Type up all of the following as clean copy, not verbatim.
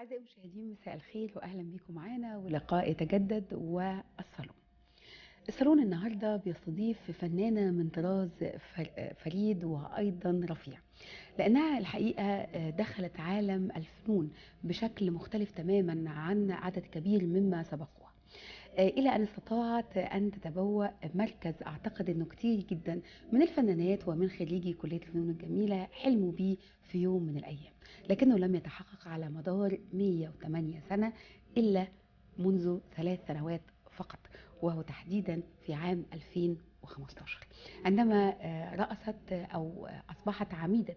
أعزائي المشاهدين، مساء الخير وأهلا بكم معانا ولقاء يتجدد والصالون. الصالون النهارده بيستضيف فنانة من طراز فريد وأيضا رفيع، لأنها الحقيقة دخلت عالم الفنون بشكل مختلف تماما عن عدد كبير مما سبقوها، إلى أن استطاعت أن تتبوأ مركز أعتقد أنه كتير جدا من الفنانات ومن خريجي كلية الفنون الجميلة حلموا بيه في يوم من الأيام، لكنه لم يتحقق على مدار 108 سنة إلا منذ 3 سنوات فقط، وهو تحديدا في عام 2015 عندما رأست أو أصبحت عميدة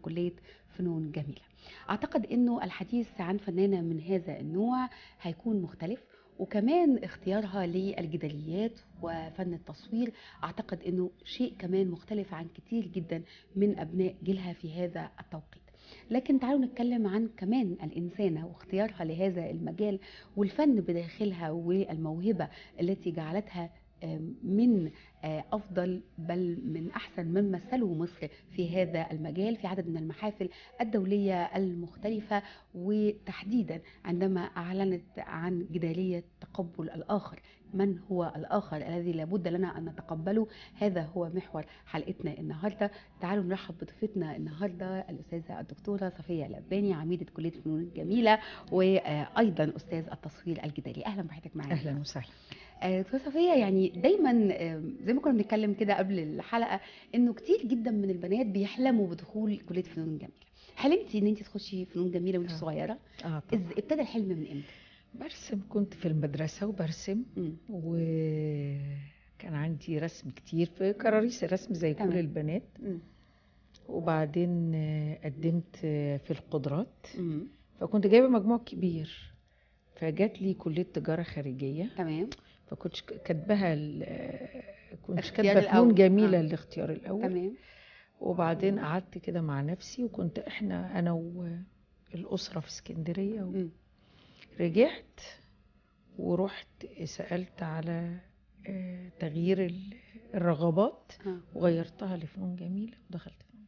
كلية فنون جميلة. أعتقد أنه الحديث عن فنانة من هذا النوع هيكون مختلف، وكمان اختيارها للجداريات وفن التصوير أعتقد أنه شيء كمان مختلف عن كتير جدا من أبناء جيلها في هذا التوقيت. لكن تعالوا نتكلم عن كمان الإنسانة واختيارها لهذا المجال والفن بداخلها والموهبة التي جعلتها من أفضل بل من أحسن من مثلوا مصر في هذا المجال في عدد من المحافل الدولية المختلفة، وتحديدا عندما أعلنت عن جدارية تقبل الآخر. من هو الآخر الذي لابد لنا أن نتقبله؟ هذا هو محور حلقتنا النهاردة. تعالوا نرحب بضيفتنا النهاردة الأستاذة الدكتورة صفية القباني، عميدة كلية الفنون الجميلة وأيضا أستاذ التصوير الجداري. أهلا بحضرتك معانا. أهلا وسهلا دكتورة صفية. يعني دايما زي ما كنا بنتكلم كده قبل الحلقة انه كتير جدا من البنات بيحلموا بدخول كلية فنون جميلة. حلمتي ان انت تخشي فنون جميلة وانت صغيرة؟ طبعا. ابتدى الحلم من امتى؟ برسم، كنت في المدرسة وبرسم، وكان عندي رسم كتير في كراريس الرسم زي كل البنات. وبعدين قدمت في القدرات، فكنت جايبة مجموع كبير، فجات لي كلية تجارة خارجية. تمام. فكنت كاتباها، كنت كاتبه فنون جميلة الاختيار الاول. تمام. وبعدين قعدت كده مع نفسي، وكنت احنا انا والاسرة في اسكندرية، رجعت ورحت سالت على تغيير الرغبات، وغيرتها لفنون جميلة ودخلت فنون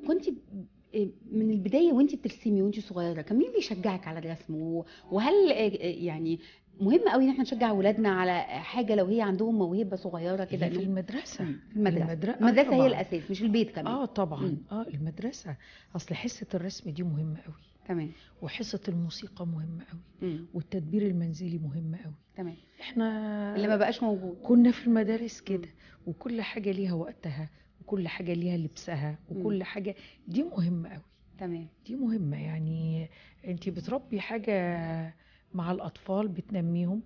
جميلة. كنت من البداية وانت بترسمي وانت صغيرة كان مين بيشجعك على الرسم؟ وهل يعني مهم قوي ان احنا نشجع اولادنا على حاجة لو هي عندهم موهبة صغيرة كده؟ في المدرسة. المدرسة هي الاساس، مش البيت كمان. طبعا. المدرسة، اصل حصة الرسم دي مهمة قوي. تمام. وحصه الموسيقى مهمة قوي. والتدبير المنزلي مهم قوي. تمام. احنا اللي ما بقاش موجود كنا في المدارس كده، وكل حاجة ليها وقتها، وكل حاجة ليها لبسها، وكل حاجة دي مهمة قوي. تمام. دي مهمة، يعني انت بتربي حاجة مع الأطفال، بتنميهم،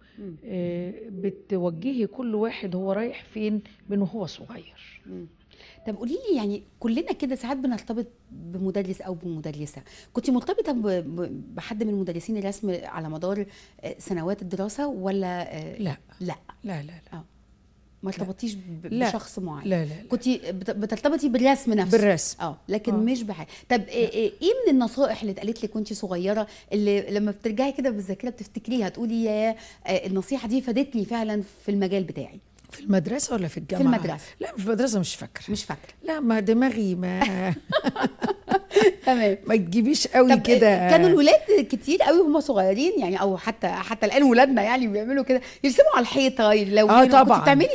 بتوجهي كل واحد هو رايح فين من وهو صغير. طب قولي لي، يعني كلنا كده ساعات بنرتبط بمدرس أو بمدرسة، كنت مرتبطة بحد من مدرسين الرسم على مدار سنوات الدراسة ولا؟ لا لا لا لا, لا. ما ارتبطتيش بشخص معين؟ لا لا, لا. كنت بترتبطي بالرسم نفسه؟ بالرسم. لكن مش بحاجة. طب ايه من النصائح اللي اتقالت لك وانت صغيرة اللي لما بترجعي كده بالذاكرة بتفتكريها تقولي يا النصيحة دي فادتني فعلا في المجال بتاعي؟ في المدرسة ولا في الجامعة؟ في المدرسة. لا، في المدرسة مش فاكره. مش فاكره. لا، ما دماغي ما تمام، ما تجيبيش قوي كده. كانوا الولاد كتير قوي وهم صغيرين يعني، او حتى الان ولادنا يعني بيعملوا كده، يرسموا على الحيطة، يلونوا. طبعا. كنت بتعملي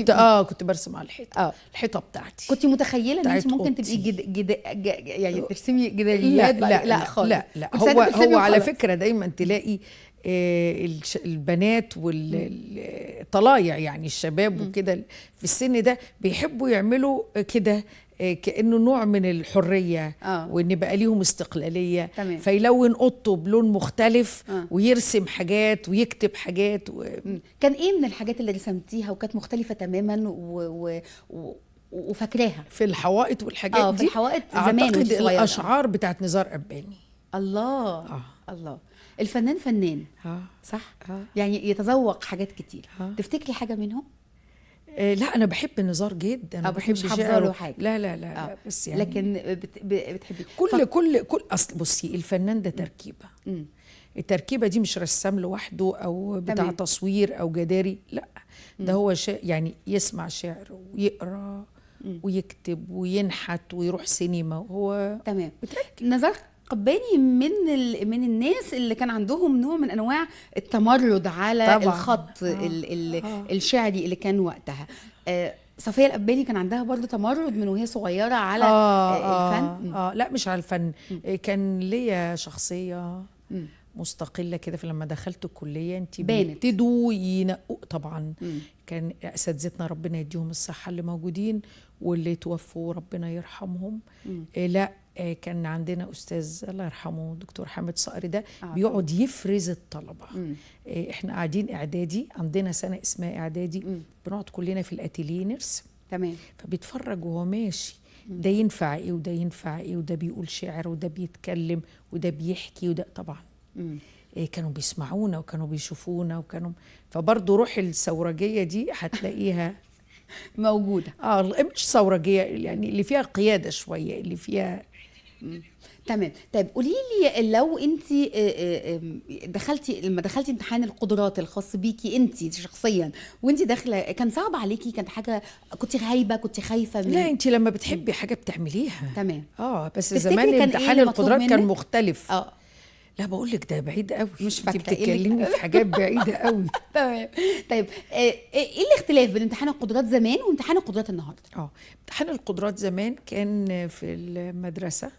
كده؟ كنت برسم على الحيطة. الحيطة بتاعتي. كنت متخيله ان انت ممكن تبقي يعني ترسمي جداريات؟ لا لا, لا خالص. لا لا. هو على فكرة دايما تلاقي البنات والطلايع، يعني الشباب وكده في السن ده بيحبوا يعملوا كده، كأنه نوع من الحرية، وإن بقى ليهم استقلالية. تمام. فيلون أوضته بلون مختلف، ويرسم حاجات ويكتب حاجات كان إيه من الحاجات اللي رسمتيها وكانت مختلفة تماما وفاكراها؟ في الحوائط والحاجات دي. في الحوائط زمان. أعتقد الأشعار بتاعت نزار قباني. الله. الله، الفنان فنان. صح؟ يعني يتذوق حاجات كتير. تفتكري حاجة منهم؟ لا، أنا بحب نزار جدا. أنا بحب مش حافظة له حاجة. لا لا لا, لا بس يعني، لكن بتحبي كل أصل. بصي، الفنان ده تركيبة. التركيبة دي مش رسام لوحده أو بتاع تمام. تصوير أو جداري، لا، ده هو يعني يسمع شعر ويقرأ ويكتب وينحت ويروح سينما، وهو تمام. نزار قباني من الناس اللي كان عندهم نوع من انواع التمرد على طبعا. الخط الشعري اللي كان وقتها. صفية القباني كان عندها برضو تمرد من وهي صغيرة على الفن. لا مش على الفن، كان ليا شخصية مستقلة كده. فلما دخلت الكلية انت بيبتدوا ينقوا طبعا. كان اساتذتنا ربنا يديهم الصحة اللي موجودين واللي توفوا ربنا يرحمهم. لا كان عندنا استاذ الله يرحمه دكتور حامد صقر، ده بيقعد يفرز الطلبة. احنا قاعدين اعدادي، عندنا سنة اسمها اعدادي، بنقعد كلنا في الاتيليه نرسم. تمام. فبيتفرج وهو ماشي، ده ينفع ايه وده ينفع ايه، وده بيقول شعر وده بيتكلم وده بيحكي وده طبعا. كانوا بيسمعونا وكانوا بيشوفونا وكانوا، فبرضه روح الثورجيه دي هتلاقيها موجودة. مش ثورجيه يعني، اللي فيها قيادة شوية، اللي فيها. تمام. طيب قولي لي، لو انت دخلتي، لما دخلتي امتحان القدرات الخاص بيكي انت شخصيا وانت داخله، كان صعب عليكي؟ كانت حاجة كنت غايبة، كنت خايفة من؟ لا، انت لما بتحبي حاجة بتعمليها. تمام. بس زمان امتحان القدرات كان مختلف. لا بقول لك ده بعيد قوي، مش فاكره، انت بتتكلمي في حاجات بعيدة قوي. تمام. طيب ايه الاختلاف بين امتحان القدرات زمان وامتحان القدرات النهارده؟ امتحان القدرات زمان كان في المدرسة.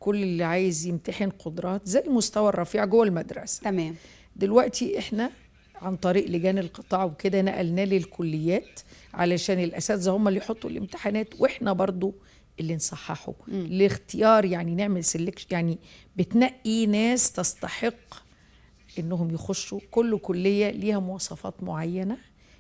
كل اللي عايز يمتحن قدرات زي المستوى الرفيع جوه المدرسة. تمام. دلوقتي احنا عن طريق لجان القطاع وكده نقلنا للكليات، علشان الاساتذة هم اللي يحطوا الامتحانات واحنا برضو اللي نصححه. الاختيار يعني نعمل سelection، يعني بتنقي ناس تستحق انهم يخشوا. كل كليه ليها مواصفات معينة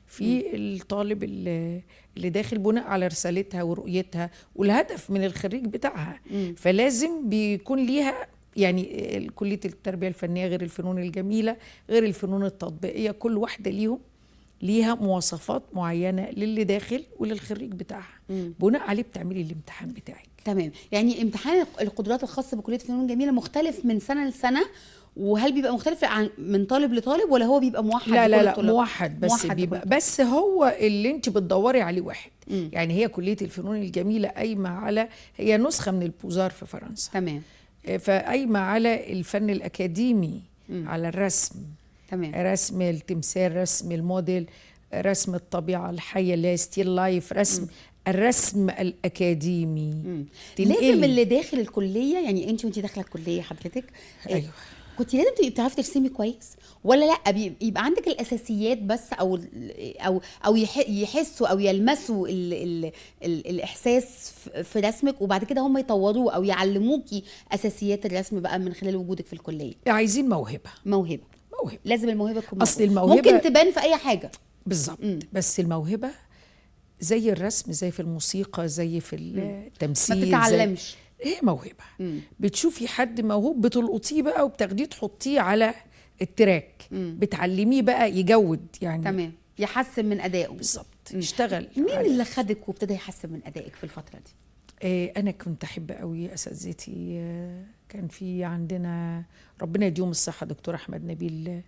في الطالب اللي داخل بناء على رسالتها ورؤيتها والهدف من الخريج بتاعها. فلازم بيكون ليها يعني كلية التربية الفنية غير الفنون الجميلة غير الفنون التطبيقية، كل واحدة ليها مواصفات معينة للي داخل وللخريج بتاعها. بناء عليه بتعملي الامتحان بتاعك. تمام. يعني امتحان القدرات الخاص بكلية فنون جميلة مختلف من سنة لسنة، وهل بيبقى مختلف من طالب لطالب ولا هو بيبقى موحد؟ لا لا لا، موحد، بس موحد بيبقى بس هو اللي انت بتدوري عليه واحد. يعني هي كلية الفنون الجميلة قايمة على، هي نسخة من البوزار في فرنسا. تمام. فقايمة على الفن الأكاديمي، على الرسم. تمام. رسم التمثال، رسم الموديل، رسم الطبيعة الحية اللي هي still life، رسم الرسم الأكاديمي. لازم اللي داخل الكلية، يعني انت وانت داخلة الكلية حضرتك، ايوه، كنت لازم تبقي بتعرفي ترسمي كويس ولا لا؟ بيبقى عندك الاساسيات بس، او او او يحسوا او يلمسوا ال ال ال الاحساس في رسمك، وبعد كده هم يطوروه او يعلموكي اساسيات الرسم بقى من خلال وجودك في الكلية؟ عايزين موهبة. موهبة. لازم الموهبة تكون، اصل الموهبة ممكن تبان في اي حاجة. بالظبط. بس الموهبة زي الرسم، زي في الموسيقى، زي في التمثيل، ما تتعلمش. هي موهبة. بتشوفي حد موهوب بتلقطيه بقى وبتاخديه تحطيه على ال track، بتعلميه بقى يجود يعني. تمام، يحسن من ادائه. بالظبط، يشتغل. مين اللي خدك وابتدى يحسن من ادائك في الفترة دي؟ انا كنت احب قوي اساتذتي. كان في عندنا ربنا يديهم الصحة دكتور احمد نبيل،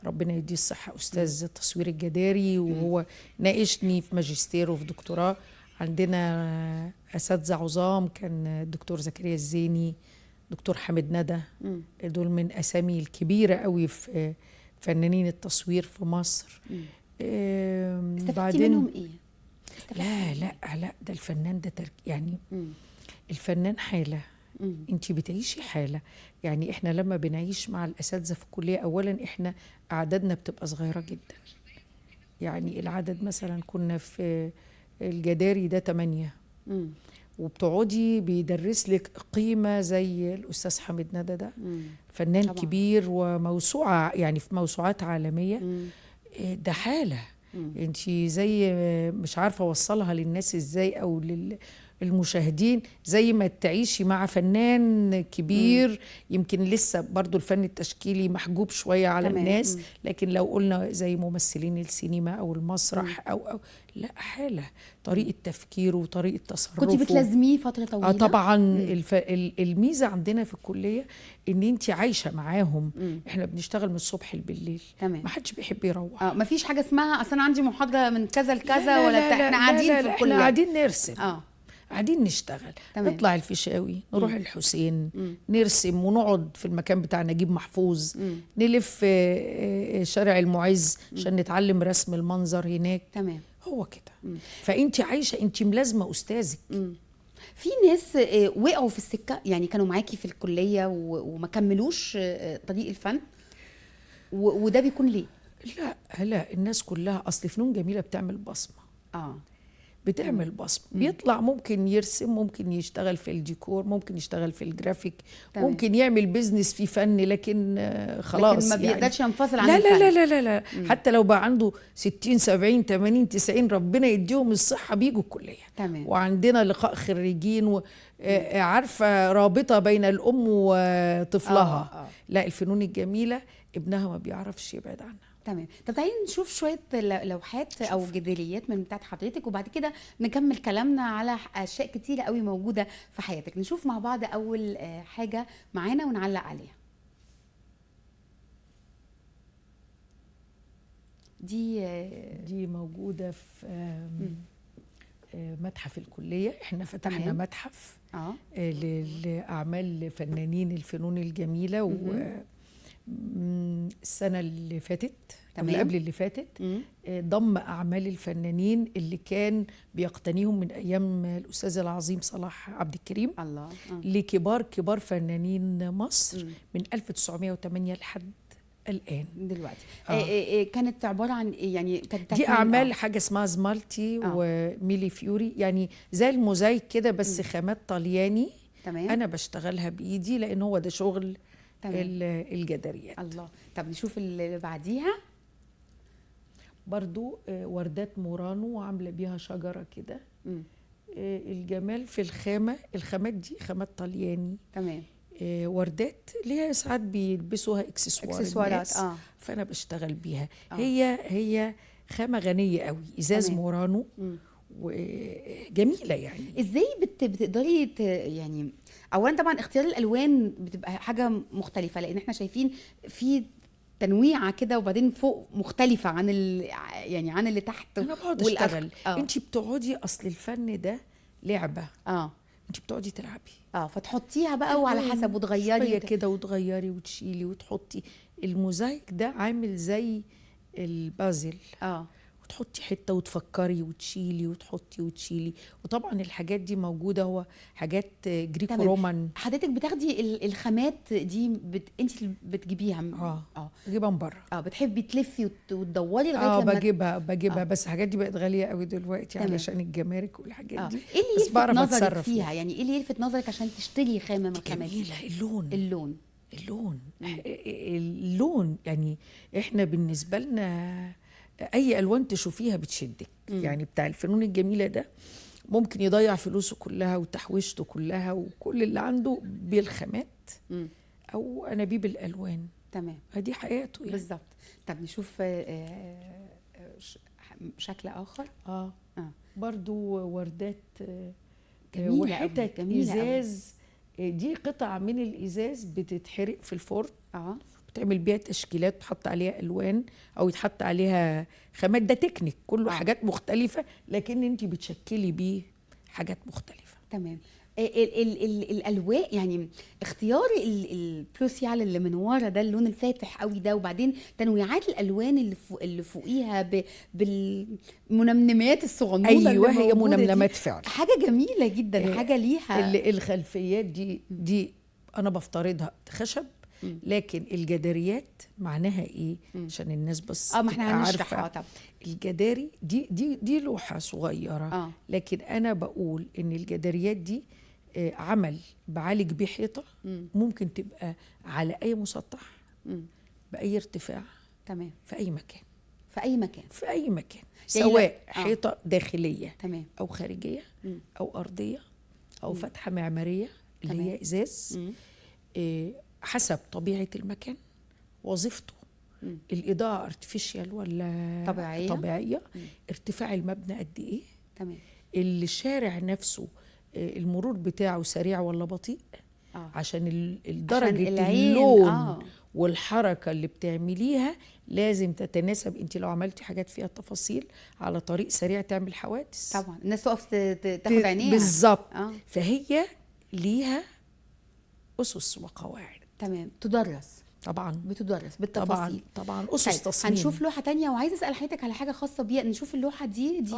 ربنا يديه الصحة، استاذ التصوير الجداري، وهو ناقشني في ماجستير وفي دكتوراه. عندنا اساتذة عظام، كان الدكتور زكريا الزيني، دكتور حامد ندى، دول من اسامي الكبيرة قوي في فنانين التصوير في مصر. استفدتي منهم ايه؟ لا لا لا، ده الفنان ده يعني الفنان حاله. انت بتعيشي حاله. يعني احنا لما بنعيش مع الاساتذة في الكلية، اولا احنا اعدادنا بتبقى صغيرة جدا. يعني العدد مثلا كنا في الجداري ده 8، وبتقعدي بيدرس لك قيمة زي الاستاذ حامد ندى ده، فنان طبعا كبير وموسوعه، يعني في موسوعات عالمية. ده حاله. انت زي مش عارفه اوصلها للناس ازاي او للمشاهدين، زي ما تعيشي مع فنان كبير. يمكن لسه برضو الفن التشكيلي محجوب شوية على الناس، لكن لو قلنا زي ممثلين السينما او المسرح او لا، حاله، طريقه تفكيره وطريقه تصرفه. كنت بتلازميه فترة طويلة؟ طبعا. الميزة عندنا في الكلية ان انت عايشه معاهم. احنا بنشتغل من الصبح بالليل، ما حدش بيحب يروح. ما فيش حاجة اسمها اصل انا عندي محاضرة من كذا لكذا، ولا احنا قاعدين في الكلية، احنا قاعدين نرسم. قاعدين نشتغل. تمام. نطلع الفيشاوي، نروح الحسين، نرسم ونقعد في المكان بتاع نجيب محفوظ، نلف شارع المعز عشان نتعلم رسم المنظر هناك. تمام. هو كده. فانت عايشه، انت ملازمه استاذك. في ناس وقعوا في السكة، يعني كانوا معاكي في الكلية وما كملوش طريق الفن، وده بيكون ليه؟ لا لا، الناس كلها اصل فنون جميلة بتعمل بصمة. بتعمل بصمة. بيطلع ممكن يرسم، ممكن يشتغل في الديكور، ممكن يشتغل في الجرافيك. تمام. ممكن يعمل business في فن، لكن خلاص لكن ما بيقدرش ينفصل عن لا الفن. لا لا لا لا لا. حتى لو بقى عنده 60 70 80 90 ربنا يديهم الصحة بيجوا الكلية. تمام. وعندنا لقاء خريجين عارفه رابطه بين الام وطفلها. لا، الفنون الجميلة ابنها ما بيعرفش يبعد عنها. تمام. طب تعالي نشوف شوية لوحات او جداريات من بتاعت حضرتك، وبعد كده نكمل كلامنا على اشياء كتيرة قوي موجودة في حياتك. نشوف مع بعض اول حاجة معانا ونعلق عليها. دي موجودة في متحف الكلية. احنا فتحنا تمام. متحف لاعمال فنانين الفنون الجميلة، و السنة اللي فاتت اللي قبل اللي فاتت ضم أعمال الفنانين اللي كان بيقتنيهم من أيام الأستاذ العظيم صلاح عبد الكريم. الله. لكبار كبار فنانين مصر من 1908 لحد الآن دلوقتي. كانت عبارة عن يعني كانت دي أعمال حاجة اسمها smalti و millefiori، يعني زي الموزايك كده بس خامات طلياني. تمام. أنا بشتغلها بإيدي لأن هو ده شغل الجداريات. الله. طب نشوف اللي بعديها. برضو وردات مورانو عامله بيها شجرة كده. الجمال في الخامة، الخامات دي خامات طلياني. تمام. وردات ليها ساعات بيلبسوها اكسسوارات. فانا بشتغل بيها. هي خامة غنية قوي، ازاز. تمام. مورانو. وجميلة. يعني ازاي بتقدري يعني اولا طبعا اختيار الالوان بتبقى حاجة مختلفة، لان احنا شايفين في تنويعه كده، وبعدين فوق مختلفة عن يعني عن اللي تحت. انا بقعد اشتغل. انت بتقعدي، اصل الفن ده لعبه. انت بتقعدي تلعبي. فتحطيها بقى وعلى حسب وتغيري كده وتغيري وتشيلي وتحطي. الموزايك ده عامل زي البازل. وتحطي حتة وتفكري وتشيلي وتحطي وتشيلي. وطبعا الحاجات دي موجودة، هو حاجات Greco Roman. حضرتك بتاخدي الخامات دي انت بتجيبيها؟ بجيبها من بره. بتحبي تلفي وتدوري لغاية لما بجيبها بس الحاجات دي بقت غالية قوي دلوقتي. تمام. علشان الجمارك والحاجات دي. ايه اللي يلفت نظرك فيها؟ يعني ايه اللي يلفت نظرك عشان تشتري خامة من الخامات؟ جميلة. اللون. اللون. اللون يعني احنا بالنسبة لنا اي الوان تشوفيها بتشدك. يعني بتاع الفنون الجميلة ده ممكن يضيع فلوسه كلها وتحويشته كلها وكل اللي عنده بالخامات او انابيب الالوان. تمام. دي حياته يعني. بالظبط. طب نشوف شكل اخر. برضو وردات جميلة وحتت ازاز. دي قطع من الازاز بتتحرق في الفرن. بتعمل بيها تشكيلات، تحط عليها الوان او يتحط عليها خامات. ده تكنيك كله. حاجات مختلفة، لكن انت بتشكلي بيه حاجات مختلفة. تمام. الالوان يعني اختيار ال bleu ciel اللي من ورا ده، اللون الفاتح قوي ده، وبعدين تنويعات الالوان اللي فوقيها بالمنمنمات الصغنونه. ايوه، هي منمنمات فعلا، حاجة جميلة جدا. حاجة ليها الخلفيات دي انا بفترضها خشب، لكن الجداريات معناها ايه؟ عشان الناس بس ما احنا هنشرح. طب الجداري دي دي دي لوحة صغيرة. لكن انا بقول ان الجداريات دي عمل بعالج بيه حيطة. ممكن تبقى على اي مسطح، باي ارتفاع. تمام. في اي مكان. في اي مكان. في اي مكان، سواء حيطة داخلية. تمام. او خارجية. او ارضية، او فتحه معمارية اللي تمام. هي ازاز. حسب طبيعة المكان، وظيفته، الإضاءة artificial ولا طبيعية، ارتفاع المبنى قد إيه. تمام. الشارع نفسه المرور بتاعه سريع ولا بطيء. عشان درجة اللون. والحركة اللي بتعمليها لازم تتناسب. انت لو عملتي حاجات فيها تفاصيل على طريق سريع تعمل حوادث. طبعا الناس تقف تاخد عينيها. بالظبط. فهي ليها اسس وقواعد. تمام. تدرس طبعا، بتدرس بالتفاصيل طبعا اسس. طيب. تصميم. هنشوف لوحة تانية، وعايزه اسال حضرتك على حاجة خاصة بيها. نشوف اللوحة دي دي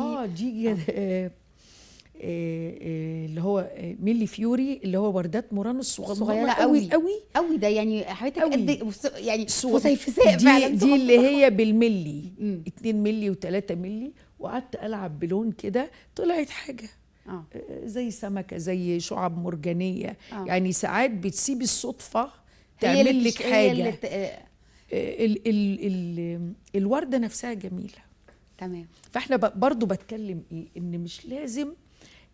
اللي هو ميلي فيوري، اللي هو وردات مورانو الصغيرة قوي قوي قوي. ده يعني حضرتك قد يعني فسيفساء فعلا. دي اللي هي بالملي، 2 ملي و3 ملي، وقعدت العب بلون كده، طلعت حاجة زي سمكة، زي شعب مرجانيه. يعني ساعات بتسيب الصدفة تعمل لك حاجة. ال ال ال الورده نفسها جميلة. تمام. فاحنا برضو بتكلم ايه، ان مش لازم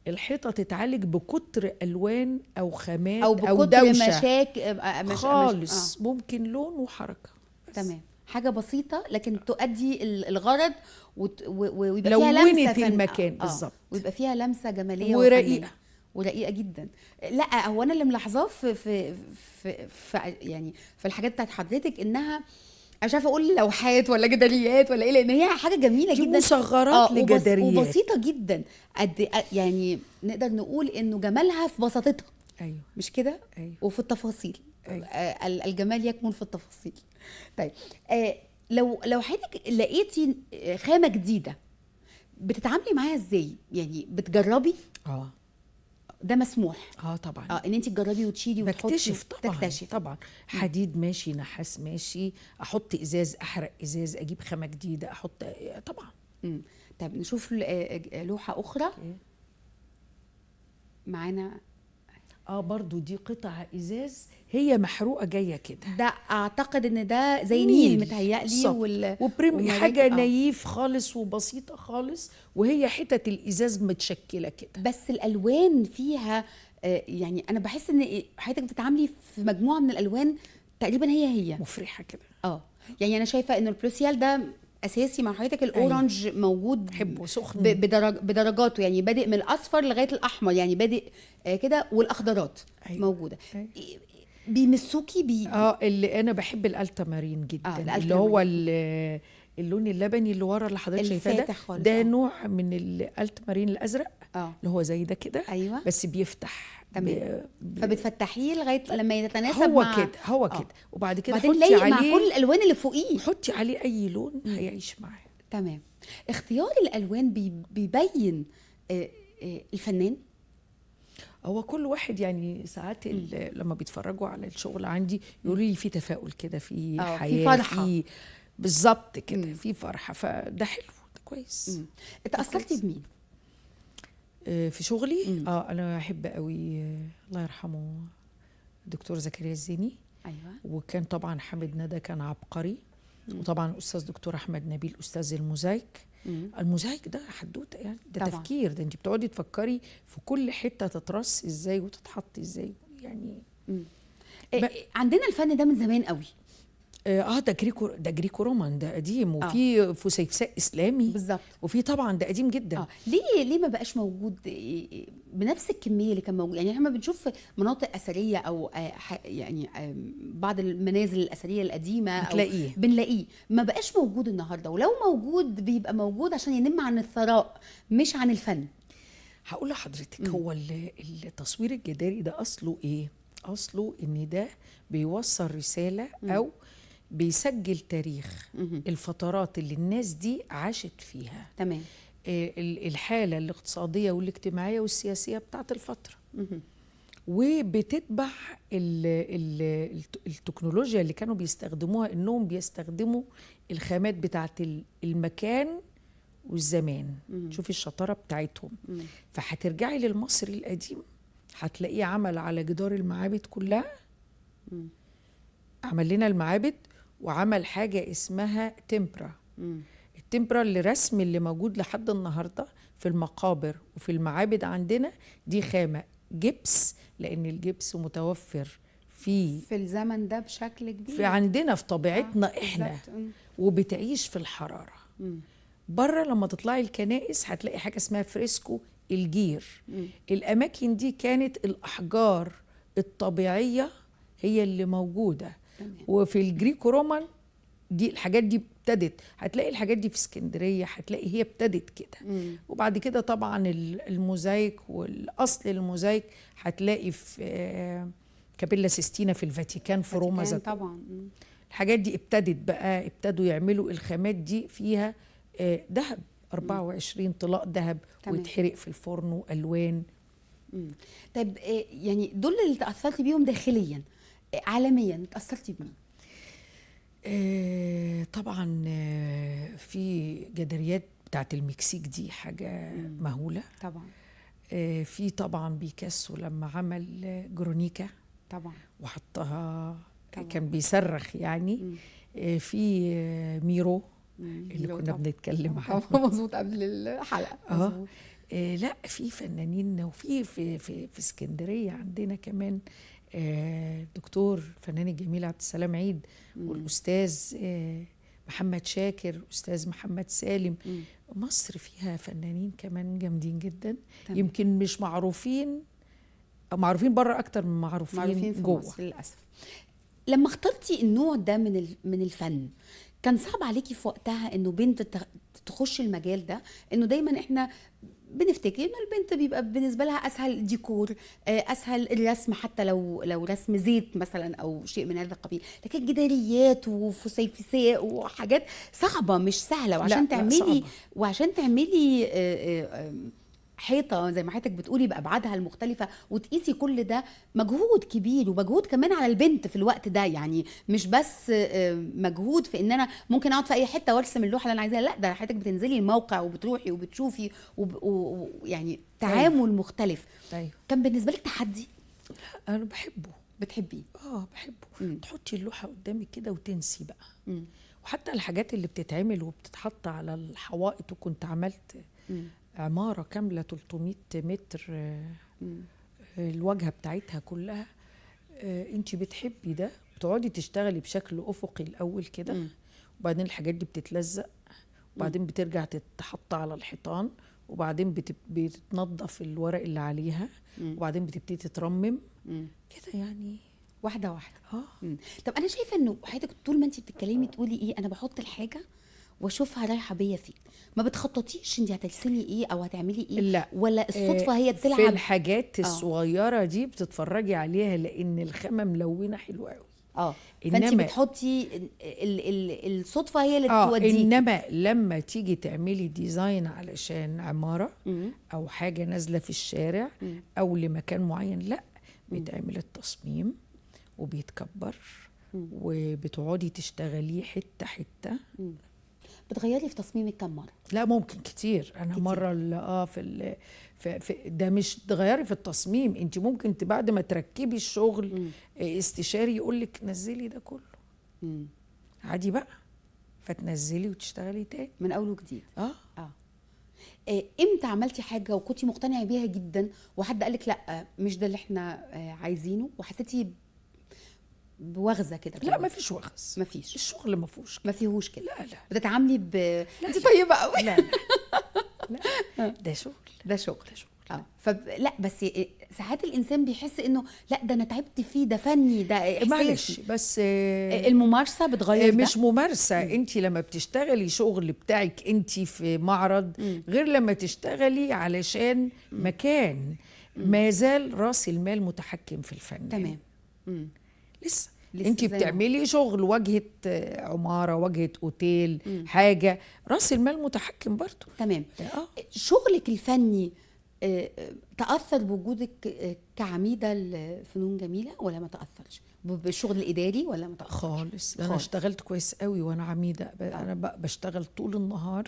الحيطة تتعالج بكتر الوان او خامات او بكتر دوشه مشاكل خالص. ممكن لون وحركه بس. تمام. حاجة بسيطة لكن تؤدي الغرض ويبقى فيها لمسه لونت المكان. بالظبط. ويبقى فيها لمسه جمالية ورقيقه ورقيقه جدا. لا هو انا اللي ملاحظاه في في في, في يعني في الحاجات بتاعت حضرتك، انها مش عارفه اقول لوحات ولا جداريات ولا ايه، لان هي حاجة جميلة جدا، مصغرات لجداريات وبسيطة جدا. قد يعني نقدر نقول انه جمالها في بساطتها. ايوه مش كده؟ ايوه. وفي التفاصيل. أيوة. الجمال يكمن في التفاصيل. طيب لو حضرتك لقيتي خامة جديدة بتتعاملي معاها ازاي؟ يعني بتجربي؟ ده مسموح؟ طبعا. ان انت تجربي وتشيلي وتحطي. بكتشف طبعا. تكتشف طبعا. حديد ماشي، نحاس ماشي، احط ازاز، احرق ازاز، اجيب خامة جديدة، احط طبعا. طب نشوف لوحة اخرى معانا. برضو دي قطع ازاز هي محروقة جاية كده. ده اعتقد ان ده زي نيل متهيألي، وبريم حاجة نايف خالص وبسيطة خالص، وهي حتت الازاز متشكله كده، بس الالوان فيها يعني انا بحس ان حضرتك بتتعاملي في مجموعة من الالوان تقريبا هي مفرحة كده. يعني انا شايفه ان ال bleu ciel ده اساسي مع حضرتك، ال orange. أيوة. موجود، بحبه سخن بدرجاته، يعني بادئ من الاصفر لغاية الاحمر، يعني بادئ كده، والاخضرات. أيوة. موجودة. أيوة. بيمسوكي اللي انا بحب ال ultramarine جدا، اللي هو اللون اللبني اللي ورا اللي حضرتك شايفاه ده، ده نوع من ال ultramarine الازرق، اللي هو زي ده كده. أيوة. بس بيفتح. تمام. فبتفتحيه لغاية لما يتناسب هو مع كده، هو كده. وبعد كده حطي عليه مع كل الالوان اللي فوقيه، حطي عليه اي لون هيعيش معاه. تمام. اختيار الالوان بيبين الفنان. هو كل واحد يعني ساعات لما بيتفرجوا على الشغل عندي يقولوا لي في تفاؤل كده، في حياة، في فرحه، في بالظبط كده، في فرحه. فده حلو، ده كويس. اتأثرتي بمين؟ في شغلي؟ انا احب قوي الله يرحمه الدكتور زكريا الزيني. ايوه. وكان طبعا حامد ندى كان عبقري. وطبعا الاستاذ دكتور احمد نبيل استاذ الموزايك. الموزايك ده حدوتة يعني، ده طبعا. تفكير، ده انت بتقعدي تفكري في كل حتة تترص ازاي وتتحط ازاي يعني. عندنا الفن ده من زمان قوي. ده Greco، ده Greco Roman، ده قديم. وفي فسيفساء اسلامي بالظبط، وفي طبعا ده قديم جدا. ليه ما بقاش موجود بنفس الكمية اللي كان موجود؟ يعني احنا بنشوف مناطق اثرية او يعني بعض المنازل الاثرية القديمة بتلاقيه، بنلاقيه، ما بقاش موجود النهارده. ولو موجود بيبقى موجود عشان ينم عن الثراء مش عن الفن. هقول لحضرتك هو التصوير الجداري ده اصله ايه؟ اصله ان ده بيوصل رسالة او بيسجل تاريخ الفترات اللي الناس دي عاشت فيها. تمام. الحالة الاقتصادية والاجتماعية والسياسية بتاعت الفترة. وبتتبع التكنولوجيا اللي كانوا بيستخدموها، انهم بيستخدموا الخامات بتاعت المكان والزمان. شوفي الشطارة بتاعتهم. فهترجعي للمصري القديم هتلاقيه عمل على جدار المعابد كلها، عمل لنا المعابد، وعمل حاجة اسمها تمبرا. التمبرا اللي رسم اللي موجود لحد النهاردة في المقابر وفي المعابد عندنا، دي خامة جبس، لأن الجبس متوفر في الزمن ده بشكل كبير في عندنا في طبيعتنا احنا، وبتعيش في الحرارة. بره لما تطلعي الكنائس هتلاقي حاجة اسمها فريسكو الجير. الأماكن دي كانت الأحجار الطبيعية هي اللي موجودة، تمام. وفي ال Greco-Roman دي الحاجات دي ابتدت، هتلاقي الحاجات دي في اسكندرية، هتلاقي هي ابتدت كده. وبعد كده طبعا الموزايك والاصل الموزايك هتلاقي في كابيلا سيستينا في الفاتيكان في روما طبعا. الحاجات دي ابتدت بقى، ابتدوا يعملوا الخامات دي فيها ذهب 24 طلاق ذهب ويتحرق في الفرن والوان. طيب يعني دول اللي تاثرتي بيهم داخليا، عالميا تاثرتي بمين؟ طبعا في جداريات بتاعت المكسيك دي حاجة مهولة طبعا. في طبعا بيكاسو لما عمل جرونيكا طبعا وحطها طبعا. كان بيصرخ يعني. في ميرو اللي كنا طبعا بنتكلم عنه مظبوط قبل الحلقة. لا في فنانين، وفي في في, في اسكندرية عندنا كمان الدكتور الفنان الجميل عبد السلام عيد، والاستاذ محمد شاكر، استاذ محمد سالم. مصر فيها فنانين كمان جامدين جدا. تمام. يمكن مش معروفين، معروفين بره اكتر من معروفين في جوه مصر للاسف. لما اخترتي النوع ده من الفن، كان صعب عليكي في وقتها انه بنت تخش المجال ده؟ انه دايما احنا بنفتكر انه البنت بيبقى بالنسبة لها اسهل ديكور، اسهل الرسم، حتى لو رسم زيت مثلا او شيء من هذا القبيل، لكن جداريات وفسيفساء وحاجات صعبة مش سهلة. وعشان تعملي وعشان تعملي حيطة زي ما حضرتك بتقولي بابعادها المختلفة وتقيسي كل ده، مجهود كبير، ومجهود كمان على البنت في الوقت ده. يعني مش بس مجهود في ان انا ممكن اقعد في اي حتة وارسم اللوحة اللي انا عايزاها، لا ده حضرتك بتنزلي الموقع وبتروحي وبتشوفي ويعني تعامل مختلف. أيوه. كان بالنسبة لك تحدي؟ انا بحبه. بتحبيه؟ بحبه. تحطي اللوحة قدامك كده وتنسي بقى. وحتى الحاجات اللي بتتعمل وبتتحط على الحوائط، وكنت عملت عمارة كاملة 300 متر الواجهة بتاعتها كلها. انت بتحبي ده، بتقعدي تشتغلي بشكل أفقي الأول كده، وبعدين الحاجات دي بتتلزق، وبعدين بترجع تتحط على الحيطان، وبعدين بتتنظف الورق اللي عليها، وبعدين بتبتدي تترمم كده، يعني واحدة واحدة. طب أنا شايفة إنه حضرتك طول ما انت بتتكلمي تقولي إيه، أنا بحط الحاجة واشوفها رايحة بيا فين، ما بتخططيش انت هترسمي ايه او هتعملي ايه؟ لا، ولا الصدفة هي بتلعب في الحاجات الصغيرة دي بتتفرجي عليها لان الخامة ملونة حلوة قوي. فانت بتحطي الصدفة هي اللي توديكي. انما لما تيجي تعملي design علشان عمارة او حاجة نازله في الشارع او لمكان معين، لا بيتعمل التصميم وبيتكبر وبتقعدي تشتغليه حتة حتة. بتغيري في تصميمك كم مرة؟ لا ممكن كتير. انا كتير. مرة في في ده مش تغيري في التصميم، انت ممكن بعد ما تركبي الشغل استشاري يقول لك نزلي ده كله. عادي بقى، فتنزلي وتشتغلي تاني من اول وجديد. امتى عملتي حاجة وكنتي مقتنعة بيها جدا وحد قال لك لا مش ده اللي احنا عايزينه، وحسيتي بوغزه كده؟ لا ما فيش وغز، ما فيش. الشغل ما فيهوش ما فيهوش كده. لا لا، بتتعاملي انت طيبة قوي. لا لا لا، ده شغل، ده شغل، ده شغل. فلا بس ساعات الانسان بيحس انه لا ده انا تعبت فيه، ده فني، ده احساسي. معلش بس الممارسة بتغير. مش ممارسة، انت لما بتشتغلي شغل بتاعك انت في معرض غير لما تشتغلي علشان مكان. ما زال راس المال متحكم في الفن. تمام. لسه انت بتعملي شغل واجهه عمارة، واجهه اوتيل، حاجة، راس المال متحكم برضه. تمام. شغلك الفني تاثر بوجودك كعميده لفنون جميلة ولا ما تاثرش؟ بالشغل الاداري ولا ما تاثرش؟ خالص. انا اشتغلت كويس قوي وانا عميده. انا بشتغل طول النهار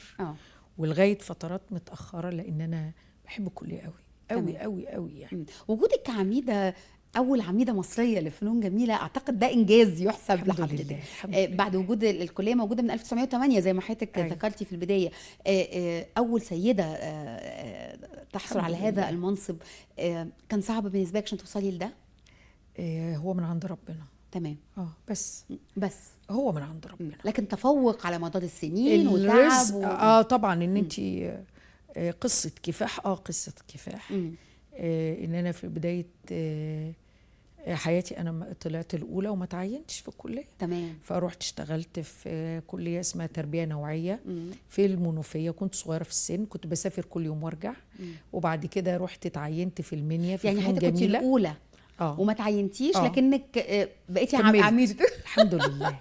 ولغاية فترات متاخرة، لان انا بحب الكلية قوي قوي قوي قوي يعني. وجودك كعميده، أول عميدة مصرية لفنون جميلة، أعتقد ده إنجاز يحسب لحضرتك. بعد وجود الكلية موجودة من 1908 زي ما حضرتك ذكرتي في البداية، أول سيدة تحصل على هذا المنصب. كان صعب بالنسبة لك عشان توصلي لده؟ هو من عند ربنا. تمام. بس هو من عند ربنا، لكن تفوق على مدار السنين وتعب طبعا إن أنت قصة كفاح. قصة كفاح. إن أنا في بداية حياتي انا طلعت الاولى وما تعينتش في الكلية. تمام. فروحت اشتغلت في كليه اسمها تربيه نوعية في المنوفية، كنت صغيرة في السن، كنت بسافر كل يوم وارجع. وبعد كده رحت اتعينت في المنيا في يعني فنون حضرتك كنت جميلة. الاولى وما تعينتيش، لكنك بقيتي عميده. الحمد لله.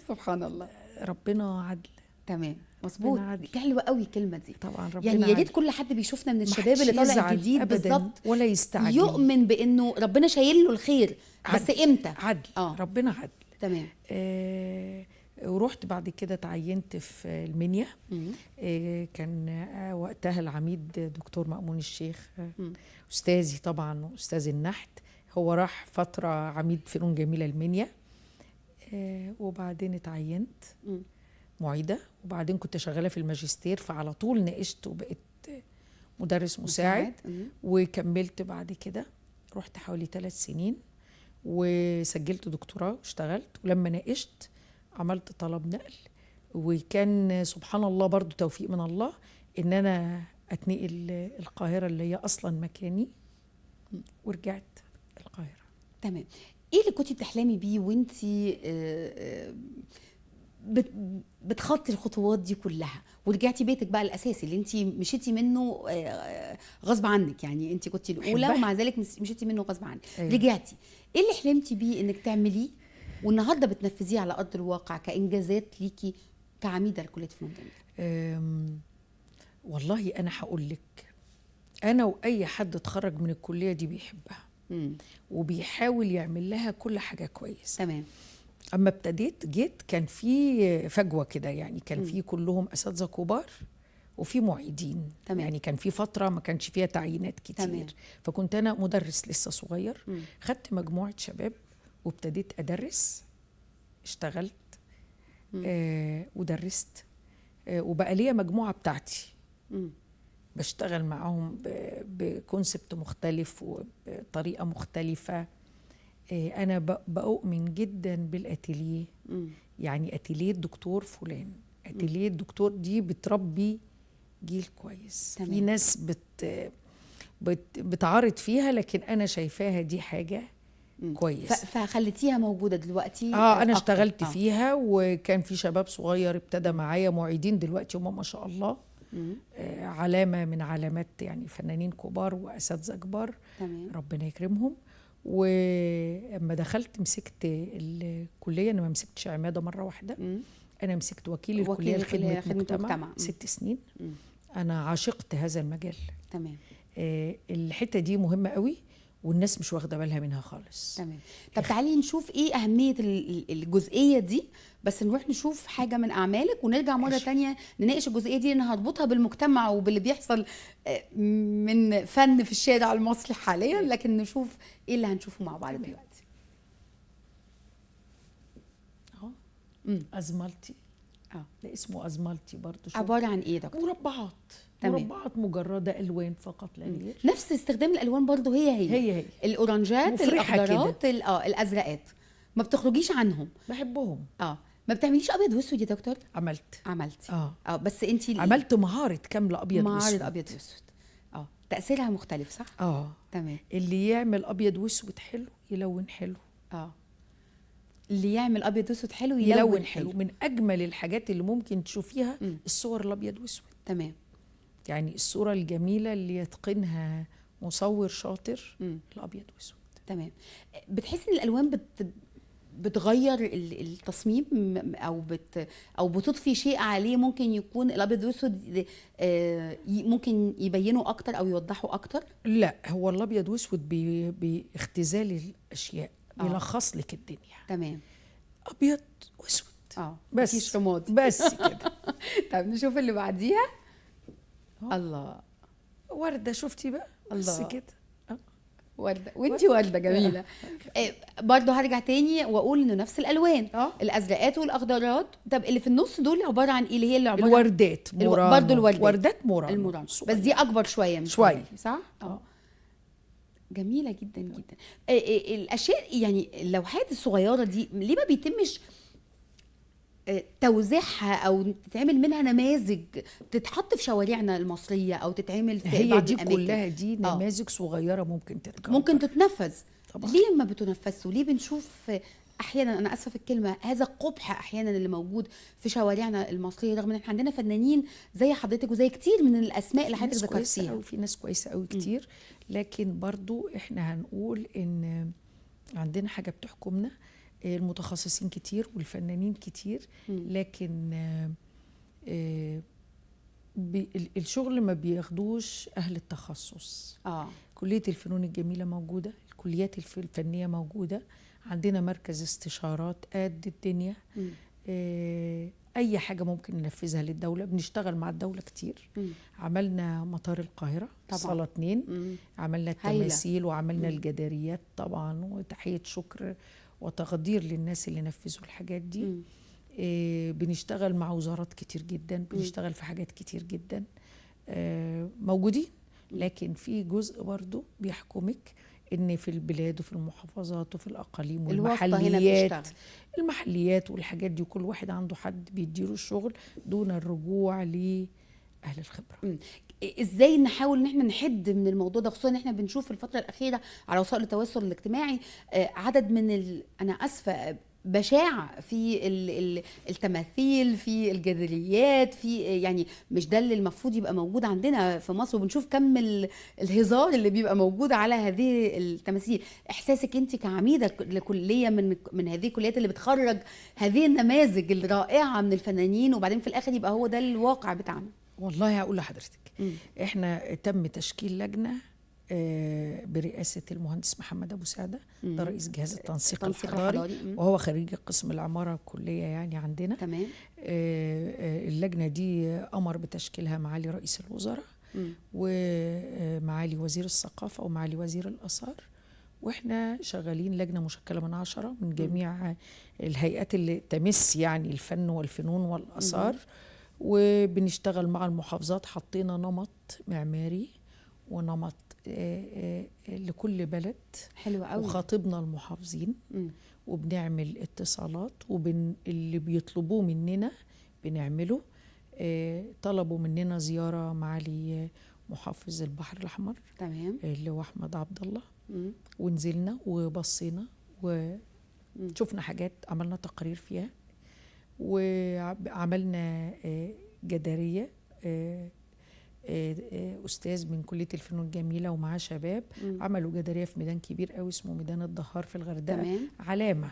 سبحان الله، ربنا عدل. تمام، مظبوط. حلوة قوي الكلمة دي. طبعا ربنا يعني يا ريت كل حد بيشوفنا من الشباب اللي طالع جديد بالظبط ولا يستعجل، يؤمن بانه ربنا شايل له الخير، بس امتى؟ عدل. ربنا عدل. تمام. ورحت بعد كده تعينت في المنيا. كان وقتها العميد دكتور مأمون الشيخ، استاذي طبعا، استاذ النحت. هو راح فترة عميد فنون جميلة المنيا. وبعدين اتعينت معيدة، وبعدين كنت شغالة في الماجستير، فعلى طول ناقشت وبقيت مدرس مساعد. وكملت بعد كده، رحت حوالي 3 سنين وسجلت دكتوراه واشتغلت. ولما ناقشت عملت طلب نقل، وكان سبحان الله برضو توفيق من الله ان انا اتنقل القاهرة اللي هي اصلا مكاني، ورجعت القاهرة. تمام. ايه اللي كنتي بتحلمي بيه وانتي بتخطي الخطوات دي كلها ورجعتي بيتك بقى الاساسي اللي انت مشيتي منه غصب عنك؟ يعني انت كنتي الاولى ومع ذلك مشيتي منه غصب عنك. أيوة. رجعتي، ايه اللي حلمتي بيه انك تعمليه والنهارده بتنفذيه على ارض الواقع كانجازات ليكي كعميده لكليه فنون جميلة؟ والله انا هقول لك، انا واي حد اتخرج من الكلية دي بيحبها وبيحاول يعمل لها كل حاجة كويس. تمام. اما ابتديت جيت كان في فجوة كده، يعني كان في كلهم اساتذة كبار وفي معيدين. تمام. يعني كان في فترة ما كانش فيها تعيينات كتير. تمام. فكنت انا مدرس لسه صغير. خدت مجموعة شباب وابتديت ادرس، اشتغلت ودرست، وبقى ليا مجموعة بتاعتي بشتغل معاهم بكونسبت مختلف وبطريقة مختلفة. أنا بأؤمن جدا بالأتيليه. يعني أتيليه الدكتور فلان، أتيليه الدكتور دي بتربي جيل كويس. تمام. في ناس بتعارض فيها، لكن أنا شايفاها دي حاجة كويس. فخليتيها موجودة دلوقتي؟ أنا اشتغلت فيها، وكان في شباب صغير ابتدى معايا معيدين دلوقتي هم ما شاء الله علامة من علامات، يعني فنانين كبار وأساتذة كبار. تمام. ربنا يكرمهم. ولما دخلت مسكت الكلية، أنا ما مسكتش عمادة مرة واحدة. أنا مسكت وكيل الكلية لخدمة مجتمع 6 سنين. أنا عاشقت هذا المجال. تمام. الحتة دي مهمة قوي والناس مش واخدة بالها منها خالص. تمام. طب تعالي نشوف ايه أهمية الجزئية دي، بس نروح نشوف حاجة من أعمالك ونرجع مرة تانية نناقش الجزئية دي، لأن هربطها بالمجتمع وباللي بيحصل من فن في الشارع المصري حاليا، لكن نشوف ايه اللي هنشوفه مع بعض دلوقتي. اهو أزمالتي. ده اسمه أزمالتي برضه. عبارة عن ايه دكتور؟ مربعات. تمام. مربعات مجردة ألوان فقط لا غير. نفس استخدام الألوان برضه، هي الأورنجات، الأخضرات، الأزرقات، ما بتخرجيش عنهم. بحبهم. ما بتعمليش أبيض وأسود يا دكتور؟ عملت. بس أنت عملت معارض كاملة أبيض وأسود. معارض أبيض وأسود. تأثيرها مختلف صح؟ تمام. اللي يعمل أبيض وأسود حلو يلون حلو. اللي يعمل ابيض واسود حلو يلون حلو. من اجمل الحاجات اللي ممكن تشوفيها الصور الابيض واسود. تمام. يعني الصورة الجميلة اللي يتقنها مصور شاطر الابيض واسود. تمام. بتحسي ان الالوان بتغير التصميم او بتضفي شيء عليه ممكن يكون الابيض واسود ممكن يبينه اكتر او يوضحه اكتر؟ لا، هو الابيض واسود باختزال الاشياء، بيلخص لك الدنيا. تمام. ابيض واسود بس، مفيش رمادي بس كده. طب نشوف اللي بعديها. الله، ورده. شفتي بقى؟ بس كده ورده. وانتي ورده جميلة. برضه هرجع تاني واقول انه نفس الالوان، الازرقات والاخضرات. طب اللي في النص دول عبارة عن ايه؟ اللي هي اللي عبارة الوردات، برضه الوردات، وردات مورانو، بس دي اكبر شوية مش شوية صح؟ جميلة جدا جدا. الاشياء يعني اللوحات الصغيرة دي ليه ما بيتمش توزيعها او تتعمل منها نماذج تتحط في شوارعنا المصرية او تتعمل في هي بعض دي الأماكن؟ كلها دي نماذج صغيرة ممكن تتكبر، ممكن تتنفذ. طبعا. ليه ما بتنفذش؟ وليه بنشوف احيانا، انا اسفه في الكلمة، هذا القبح احيانا اللي موجود في شوارعنا المصرية، رغم ان احنا عندنا فنانين زي حضرتك وزي كتير من الاسماء اللي حضرتك ذكرتيها؟ في ناس كويسة قوي كتير، لكن برضو احنا هنقول ان عندنا حاجة بتحكمنا، المتخصصين كتير والفنانين كتير، لكن الشغل ما بياخدوش اهل التخصص. كليه الفنون الجميلة موجودة، الكليات الفنية موجودة، عندنا مركز استشارات قد الدنيا. اي حاجة ممكن ننفذها للدولة، بنشتغل مع الدولة كتير. عملنا مطار القاهرة صاله 2، عملنا التماثيل وعملنا الجداريات طبعا، وتحية شكر وتقدير للناس اللي نفذوا الحاجات دي. بنشتغل مع وزارات كتير جدا، بنشتغل في حاجات كتير جدا، موجودين. لكن في جزء برضو بيحكمك ان في البلاد وفي المحافظات وفي الاقاليم والمحليات، المحليات والحاجات دي، وكل واحد عنده حد بيديله الشغل دون الرجوع لاهل الخبرة. ازاي نحاول ان احنا نحد من الموضوع ده، خصوصا ان احنا بنشوف في الفترة الاخيرة على وسائل التواصل الاجتماعي عدد من انا اسفه بشاعة في التماثيل، في الجداريات، في يعني مش ده اللي المفروض يبقى موجود عندنا في مصر، وبنشوف كم الهزار اللي بيبقى موجود على هذه التماثيل. احساسك انت كعميدة لكلية من هذه الكليات اللي بتخرج هذه النماذج الرائعة من الفنانين، وبعدين في الاخر يبقى هو ده الواقع بتاعنا؟ والله هقول لحضرتك، احنا تم تشكيل لجنة برئاسة المهندس محمد أبو سعدة، ده رئيس جهاز التنسيق الحضاري، وهو خريج قسم العمارة الكلية يعني عندنا. تمام. اللجنة دي أمر بتشكيلها معالي رئيس الوزراء ومعالي وزير الثقافة ومعالي وزير الآثار، وإحنا شغالين لجنة مشكلة من 10 من جميع الهيئات اللي تمس يعني الفن والفنون والآثار، وبنشتغل مع المحافظات. حطينا نمط معماري ونمط لكل بلد. حلو قوي. وخاطبنا المحافظين وبنعمل اتصالات، اللي بيطلبوه مننا بنعمله. طلبوا مننا زيارة معالي محافظ البحر الأحمر، تمام، اللي هو أحمد عبد الله، ونزلنا وبصينا وشفنا حاجات، عملنا تقارير فيها، وعملنا جدارية. أستاذ من كلية الفنون الجميلة ومعاه شباب عملوا جدارية في ميدان كبير قوي اسمه ميدان الدهار في الغردقة. علامة،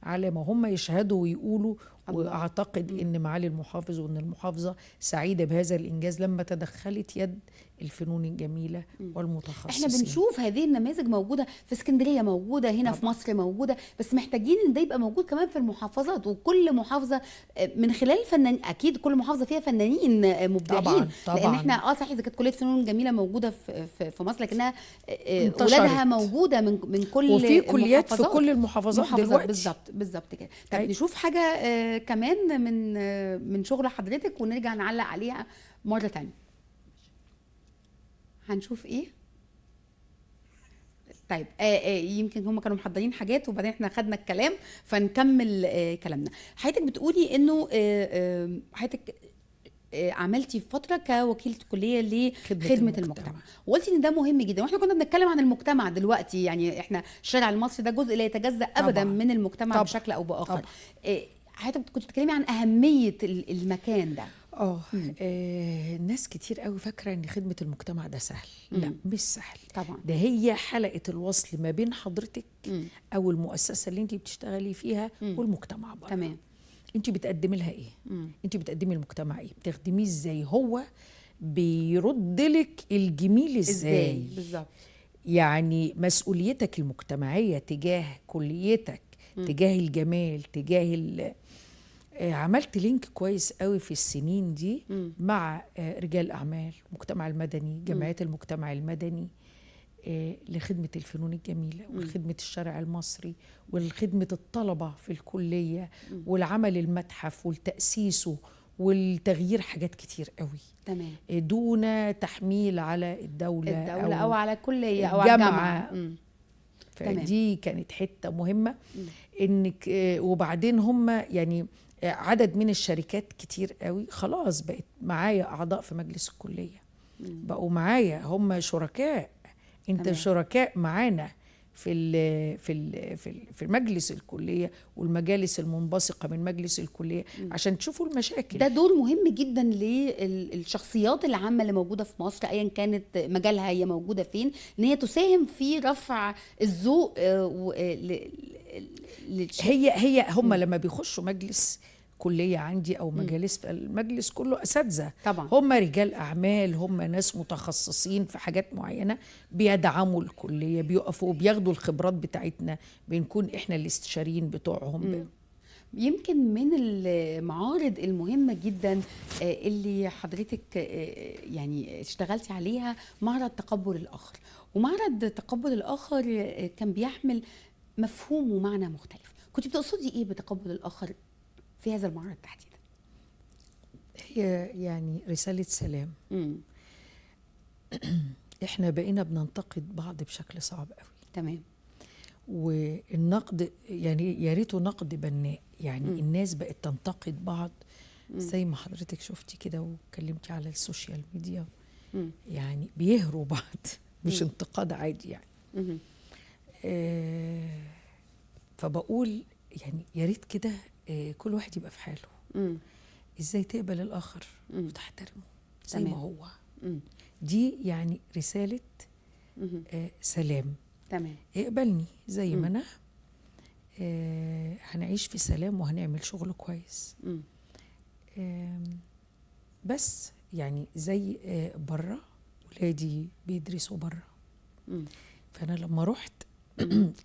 علامة، هم يشهدوا ويقولوا. وأعتقد إن معالي المحافظ وإن المحافظة سعيدة بهذا الإنجاز لما تدخلت يد الفنون الجميلة والمتخصصين. احنا بنشوف هذه النماذج موجودة في اسكندرية، موجودة هنا طبعا. في مصر موجودة، بس محتاجين ان ده يبقى موجود كمان في المحافظات، وكل محافظة من خلال فنان، اكيد كل محافظة فيها فنانين مبدعين طبعا. طبعا. لان احنا صحيح اذا كانت كلية فنون جميلة موجودة في مصر، لكنها ولادها موجودة من كل وفي كليات في كل المحافظات دلوقتي. بالظبط بالظبط كده. طب نشوف حاجة كمان من شغل حضرتك ونرجع نعلق عليها مرة تانية. هنشوف ايه؟ طيب يمكن هم كانوا محضرين حاجات وبعدين احنا خدنا الكلام فنكمل كلامنا. حضرتك بتقولي انه حضرتك عملتي فترة كوكيله كليه لخدمة المجتمع، وقلتي ان ده مهم جدا، واحنا كنا بنتكلم عن المجتمع دلوقتي، يعني احنا الشارع المصري ده جزء لا يتجزأ ابدا طبعا. من المجتمع طبعا. بشكل او باخر. حضرتك كنت بتتكلمي عن اهمية المكان ده. ناس كتير قوي فاكره ان خدمة المجتمع ده سهل. لا مش سهل طبعا. ده هي حلقة الوصل ما بين حضرتك او المؤسسة اللي انت بتشتغلي فيها والمجتمع بره. تمام. انت بتقدمي لها ايه؟ انت بتقدمي المجتمع ايه؟ بتخدميه ازاي؟ هو بيرد لك الجميل ازاي؟ بالظبط. يعني مسؤوليتك المجتمعية تجاه كليتك، تجاه الجمال، تجاه عملت لينك كويس قوي في السنين دي مع رجال اعمال، المجتمع المدني، جمعيات المجتمع المدني، لخدمة الفنون الجميلة ولخدمة الشارع المصري ولخدمة الطلبة في الكلية والعمل المتحف والتأسيسه والتغيير حاجات كتير قوي. تمام. دون تحميل على الدولة أو على الكلية أو على الجامعة. فدي كانت حتة مهمة. إنك وبعدين هم يعني عدد من الشركات كتير قوي خلاص بقت معايا أعضاء في مجلس الكلية، بقوا معايا هم شركاء. انت شركاء معانا في ال في ال في, ال في مجلس الكلية والمجالس المنبثقه من مجلس الكلية عشان تشوفوا المشاكل. ده دور مهم جدا للشخصيات العامة اللي موجودة في مصر ايا كانت مجالها هي موجودة فين، ان هي تساهم في رفع الذوق. هي هم لما بيخشوا مجلس كلية عندي أو مجالس، المجلس كله أساتذة طبعا، هم رجال أعمال، هم ناس متخصصين في حاجات معينة، بيدعموا الكلية، بيقفوا وبياخدوا الخبرات بتاعتنا، بنكون إحنا الاستشاريين بتوعهم. يمكن من المعارض المهمة جدا اللي حضرتك يعني اشتغلتي عليها معرض تقبل الآخر. ومعرض تقبل الآخر كان بيحمل مفهوم ومعنى مختلف. كنت بتقصدي إيه بتقبل الآخر في هذا المعرض تحديدا؟ هي يعني رسالة سلام. احنا بقينا بننتقد بعض بشكل صعب قوي. تمام. والنقد يعني يا ريته نقد بناء، يعني الناس بقت تنتقد بعض زي ما حضرتك شفتي كده واتكلمتي على ال social media، يعني بيهروا بعض، مش انتقاد عادي يعني. فبقول يعني يا ريت كده كل واحد يبقى في حاله. ازاي تقبل الاخر وتحترمه زي ما هو. دي يعني رسالة سلام. تمام. اقبلني زي ما انا، هنعيش في سلام وهنعمل شغل كويس. بس يعني زي بره، ولادي بيدرسوا بره، فانا لما رحت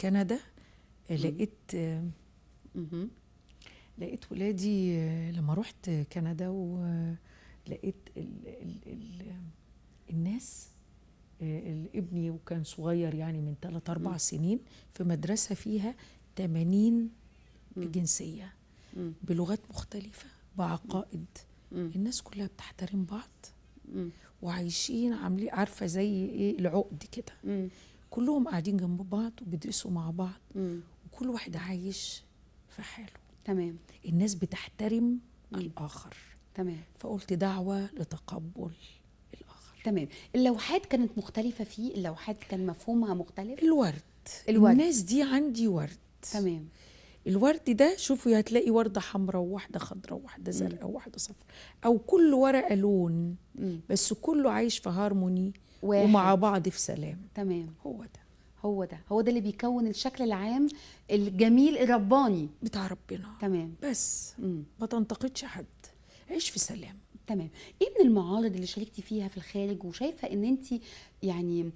كندا لقيت ولادي، لما رحت كندا ولقيت ال الناس، ابني وكان صغير يعني من 3-4 سنين في مدرسة فيها 80 جنسية بلغات مختلفة بعقائد، الناس كلها بتحترم بعض وعايشين عاملين عارفة زي ايه العقد كده، كلهم قاعدين جنب بعض وبيدرسوا مع بعض، وكل واحد عايش في حاله. تمام. الناس بتحترم الآخر. تمام. فقلت دعوة لتقبل الآخر. تمام. اللوحات كانت مختلفة فيه، اللوحات كان مفهومها مختلف. الورد. الناس دي عندي ورد. تمام. الورد ده شوفوا هتلاقي وردة حمراء وواحدة خضراء وواحدة زرقاء وواحدة صفراء، أو كل ورقة لون، بس كله عايش في هارموني ومع بعض في سلام. تمام. هو ده هو ده هو ده اللي بيكون الشكل العام الجميل الرباني بتاع ربنا. تمام. بس ما تنتقدش حد، عيش في سلام. تمام. ايه من المعارض اللي شاركتي فيها في الخارج وشايفه ان انت يعني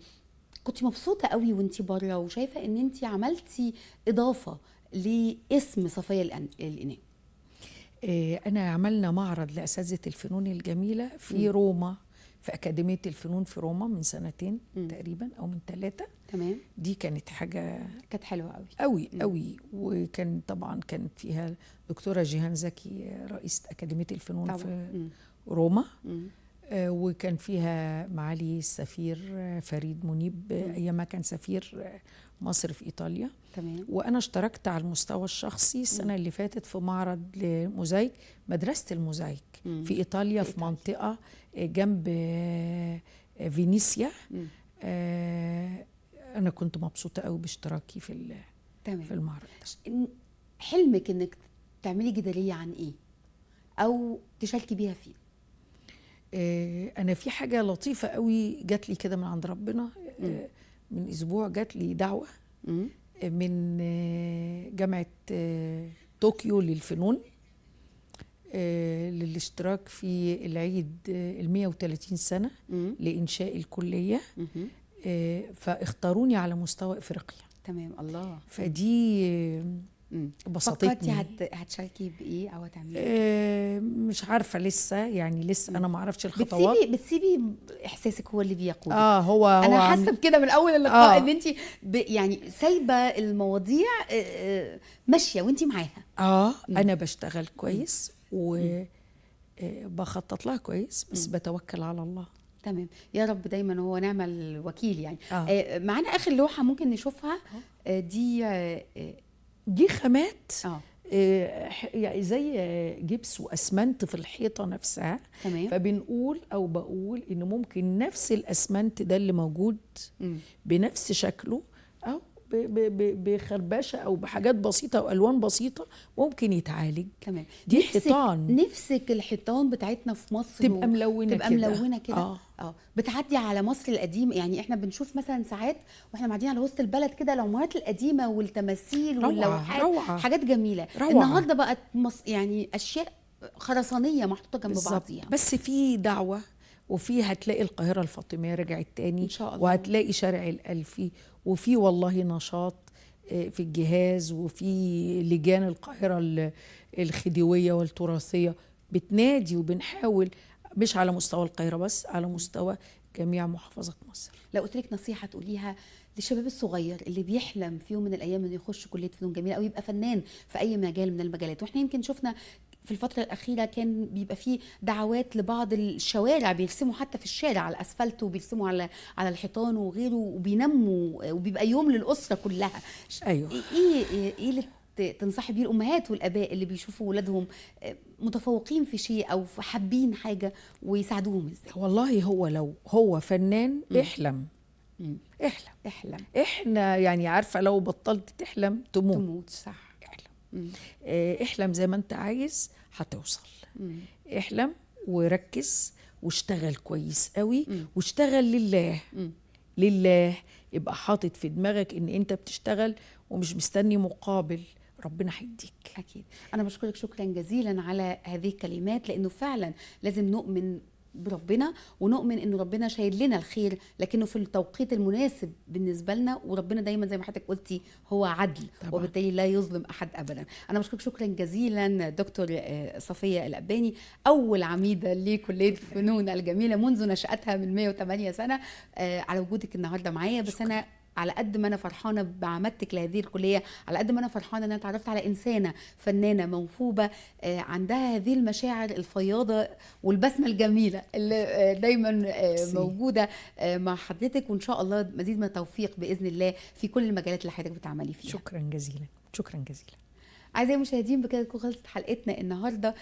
كنت مبسوطة قوي وانت بره، وشايفه ان انت عملتي اضافه لاسم صفية القناوي؟ انا عملنا معرض لاساتذه الفنون الجميلة في روما، في أكاديمية الفنون في روما من 2 سنين تقريبا أو من 3. تمام. دي كانت حاجة كانت حلوة قوي قوي قوي، وكان طبعا كانت فيها دكتورة جيهان زكي رئيسة أكاديمية الفنون طبعا. في روما. وكان فيها معالي السفير فريد منيب أيام ما كان سفير مصر في إيطاليا. تمام. وأنا اشتركت على المستوى الشخصي السنة اللي فاتت في معرض لموزايك، مدرسة الموزايك في إيطاليا، في منطقة جنب فينيسيا. أنا كنت مبسوطة قوي باشتراكي في تمام. في المعرض ده. حلمك إنك تعملي جدارية عن إيه؟ أو تشاركي بيها فين؟ أنا في حاجة لطيفة قوي جات لي كده من عند ربنا. من أسبوع جات لي دعوة من جامعة طوكيو للفنون للاشتراك في العيد 130 سنة لإنشاء الكلية. فاختاروني على مستوى إفريقيا. تمام. الله. فدي بسطتني. فكرتي هتشاركي بايه او هتعملي ايه؟ مش عارفه لسه، يعني لسه انا ما اعرفش الخطوات. بتسيبي احساسك هو اللي بيقودك. هو انا حاسه بكده من اول اللقاء ان انت يعني سايبه المواضيع ماشية وانت معاها. انا بشتغل كويس وبخطط لها كويس، بس بتوكل على الله. تمام. يا رب دايما هو نعم الوكيل يعني. معانا اخر لوحة ممكن نشوفها. دي دي خامات يعني زي جبس واسمنت في الحيطة نفسها. تمام. فبنقول او بقول ان ممكن نفس الاسمنت ده اللي موجود بنفس شكله او بخربشه او بحاجات بسيطة والوان بسيطة ممكن يتعالج. تمام. دي حيطان، نفسك الحيطان بتاعتنا في مصر تبقى ملونة تبقى كده، ملونة كده. بتعدي على مصر القديم، يعني احنا بنشوف مثلا ساعات واحنا معديين على وسط البلد كده العمارات القديمة والتماثيل واللوحات، حاجات جميلة. روعة. النهارده بقت يعني اشياء خرسانيه محطوطة جنب بعضيها. بس في دعوه، وفي هتلاقي القاهرة الفاطمية رجعت تاني إن شاء الله، وهتلاقي شارع الألفي، وفي والله نشاط في الجهاز، وفي لجان القاهرة الخديوية والتراثية بتنادي، وبنحاول مش على مستوى القاهرة بس، على مستوى جميع محافظات مصر. لو قلت لك نصيحة تقوليها للشباب الصغير اللي بيحلم في يوم من الأيام إنه يخش كلية فنون جميلة أو يبقى فنان في أي مجال من المجالات، وإحنا يمكن شفنا في الفترة الأخيرة كان بيبقى فيه دعوات لبعض الشوارع، بيرسموا حتى في الشارع على الأسفلت، وبيرسموا على الحيطان وغيره، وبينموا، وبيبقى يوم للأسرة كلها. أيوه. إيه اللي تنصحي بيه الأمهات والآباء اللي بيشوفوا ولادهم متفوقين في شيء أو حابين حاجة ويساعدوهم إزاي؟ والله هو لو هو فنان احلم. احلم احلم. احنا يعني عارفة لو بطلت تحلم تموت. صح. احلم. احلم زي ما انت عايز هتوصل. احلم وركز واشتغل كويس قوي، واشتغل لله. لله، يبقى حاطط في دماغك ان انت بتشتغل ومش مستني مقابل، ربنا هيديك. اكيد. انا بشكرك شكرا جزيلا على هذه الكلمات، لانه فعلا لازم نؤمن بربنا، ونؤمن انه ربنا شايل لنا الخير لكنه في التوقيت المناسب بالنسبة لنا، وربنا دايما زي ما حضرتك قلتي هو عدل طبعا، وبالتالي لا يظلم احد ابدا. انا بشكرك شكرا جزيلا دكتور صفيه القباني، اول عميده لكليه الفنون الجميلة منذ نشاتها من 108 سنة، على وجودك النهارده معايا. بس انا على قد ما انا فرحانة بعمدتك لهذه الكلية، على قد ما انا فرحانة ان انا اتعرفت على انسانه فنانة موهوبه عندها هذه المشاعر الفياضه والبسمه الجميلة اللي دايما موجودة مع حضرتك، وان شاء الله مزيد من التوفيق باذن الله في كل المجالات اللي حضرتك بتعملي فيها. شكرا جزيلا، شكرا جزيلا. أعزائي المشاهدين، بكده تكون خلصت حلقتنا النهارده.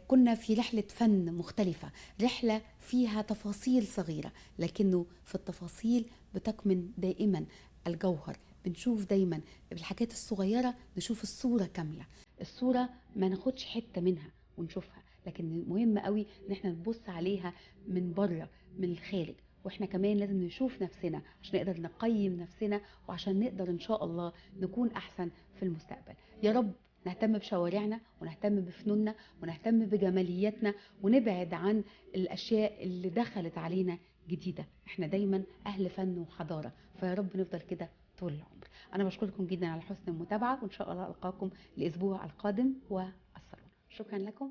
كنا في رحلة فن مختلفة، رحلة فيها تفاصيل صغيرة، لكنه في التفاصيل بتكمن دائما الجوهر. بنشوف دايما بالحاجات الصغيرة نشوف الصورة كاملة، الصورة ما ناخدش حتة منها ونشوفها، لكن مهم قوي ان احنا نبص عليها من بره، من الخارج. واحنا كمان لازم نشوف نفسنا عشان نقدر نقيم نفسنا، وعشان نقدر ان شاء الله نكون احسن في المستقبل. يا رب نهتم بشوارعنا، ونهتم بفنوننا، ونهتم بجمالياتنا، ونبعد عن الاشياء اللي دخلت علينا جديدة. احنا دايما اهل فن وحضارة، فيا رب نفضل كده طول العمر. انا بشكركم جدا على حسن المتابعة، وان شاء الله القاكم الاسبوع القادم والصالون. شكرا لكم.